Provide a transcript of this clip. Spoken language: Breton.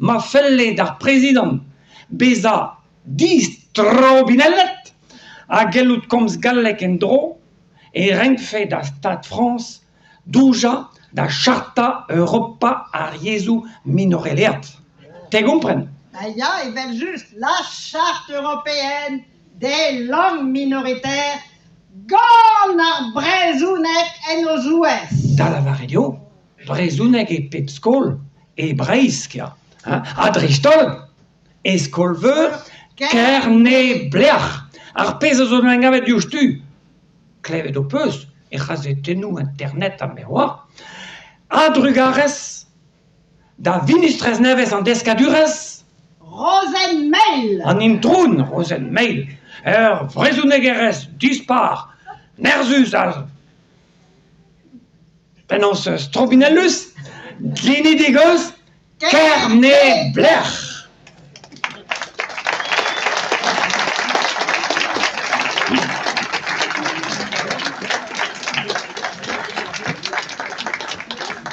Ma felle d'ar prezidant bezañ distrobinellet ha gellout komz galleg en-dro e renkfe da Stad Frañs doujañ da Charta Europa ar yezhoù minorelaet. Te 'gompren ? Ah ya, evel-just, la Charte européenne des langues minoritaires gant ar brezhoneg en o zouez. Da lavaret eo, brezhoneg e pep skol e Breizh, kea. Ha dreist-holl e skol-veur Kerne-Blec'h, ar pezh a zo en em gavet diouzhtu. Klevet ho peus er c'hazetennoù internet ha me 'oar. A-drugarez da vinistrez nevez an deskadurezh Rozenn Meil! An Intron Rozenn Meil, ur vrezhonegerez dispar, nerzhus ha penaos strobinellus, genidik eus Kerne-Blec'h.